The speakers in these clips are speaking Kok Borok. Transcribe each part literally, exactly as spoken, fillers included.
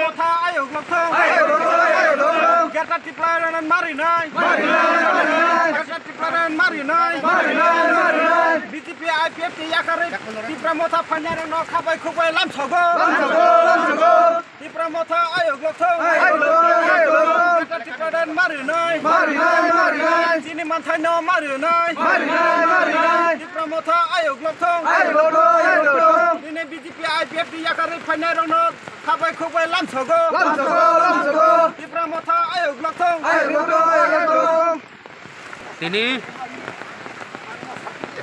Motha ayok lokthong. Ayok lokthong, ayok lokthong. Greater Tipraland marinai. Marinai, marinai. Greater Tipraland marinai. Marinai, marinai. B J P I P F ni yakarwi Tipra Motha phainairokno khabai khukbai lamsogo. Lamsogo, lamsogo. Tipra Motha ayok lokthong. Ayok lokthong, ayok lokthong. Greater Tipraland marinai. Marinai, marinai. Chini manthaino marinai. Marinai, marinai. Tipra Motha ayok lokthong. Ayok lokthong, ayok lokthong. Bini B J P I P F ni yakarwi phainairokno khabai khukbai lamsogo. Lamsogo, lamsogo. Tipra Motha ayok lokthong. Ayok lokthong, ayok lokthong. Tini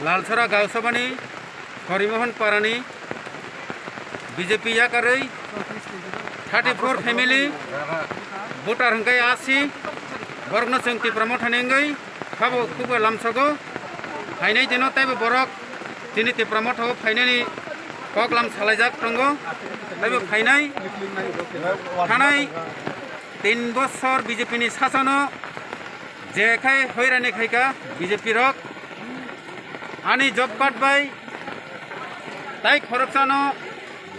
Lalsora Gausabani Horimohon Parani B J P yakarwi thirty four family voter hwnkhe asi borokno chwng Tipra Mothani wngwi khabo khukbai lamsogo. Phainai dino teibo borok chini Tipra Mothao phainani kok lam salaijak tongo. Teibo phainai thanai tin bosor B J P ni sasono je khai hoirani khaika B J P rok ani job card bai tai khoroksano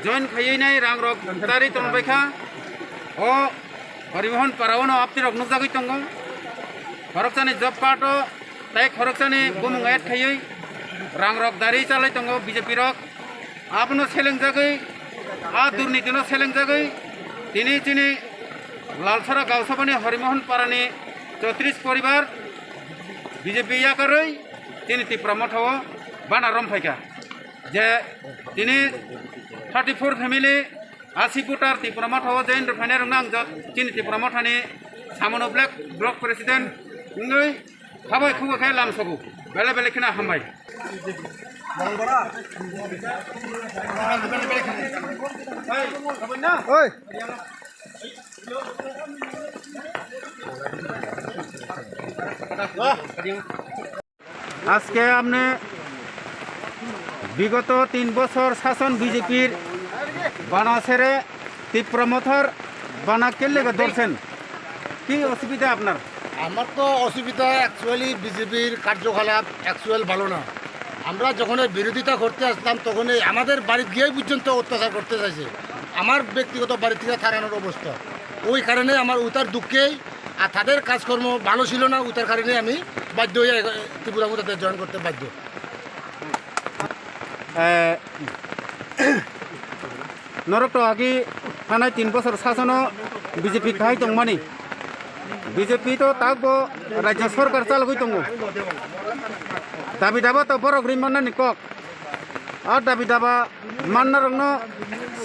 join khaiwi nai rang rok tari tongbaikha. O Horimohon Parao no apni rok nukjagwi tongo. Khoroksani job card o tei khoroksani bumung add khaiwi rang rok dari chalai tongo B J P rok. Abono selengjagwi, a durnitino selengjagwi tini chini Lalsora Gausabani Horimohon Parani chotris poribar B J P yakarwi chini Tipra Mothao bana romphaikha. Je tini thirty four family asi voter Tipra Mothao join rwphainairokno ang jot chini Tipra Mothani samono black block president wngwi khabai khukbai khe lamsogo. Belai belai kheno hambai. Oi. আজকে আপনি বিগত তিন বছর শাসন বিজেপির বানা ছেড়ে তীব্র মথার বানা কেন লেগে ধরছেন? কি অসুবিধা আপনার? আমার তো অসুবিধা, অ্যাকচুয়ালি বিজেপির কার্যকলাপ অ্যাকচুয়াল ভালো না। আমরা যখন বিরোধিতা করতে আসলাম, তখন এই আমাদের বাড়িত গিয়েই পর্যন্ত অত্যাচার করতে চাইছে। আমার ব্যক্তিগত বাড়ি থেকে তাড়ানোর অবস্থা। ওই কারণে আমার ওটার দুঃখেই আর তাদের কাজকর্ম ভালো ছিল না, ওটার কারণে আমি বাধ্য হয়ে ত্রিপুরা মথাতে জয়েন করতে বাধ্য। Eh, norok to agi thanai tin bosor sasono B J P khai tongmani. B J P to takbo rajya sorkar chalogwi tongo. Dabi daba to borok ri mannani kok. A dabi daba mannarokno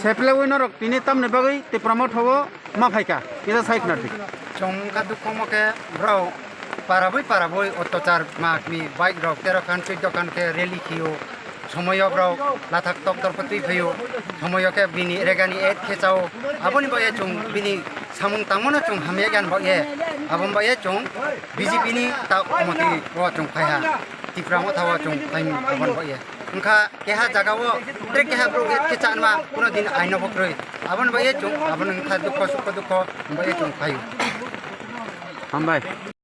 seplewi norok tini tamni bagwi Tipra Mothao ma phaikha, kisa sai khna di. Chwng wngkha dukhu omo khe borok parabwi parabwi ottochar ma kmi bike rok tero khan chwddo khan khe rally khio. Somoyok rok lathak toktor phatwi phaio. Somoyok khe bini regani et khe chao. Aboni bagwi chwng bini samung tangmano chwng hamya gan bagwi. Aboni bagwi chwng B J P ni ta komoti o chwng phaiha. Tipra Mothao chwng phaimung aboni bagwi. Wngkha keha jagao tre keha borok khe chanma kuno din aino bo kwrwi. Aboni bagwi chwng aboni wngkha dukho sukho dukho bagwi chwng phaio. Hambai.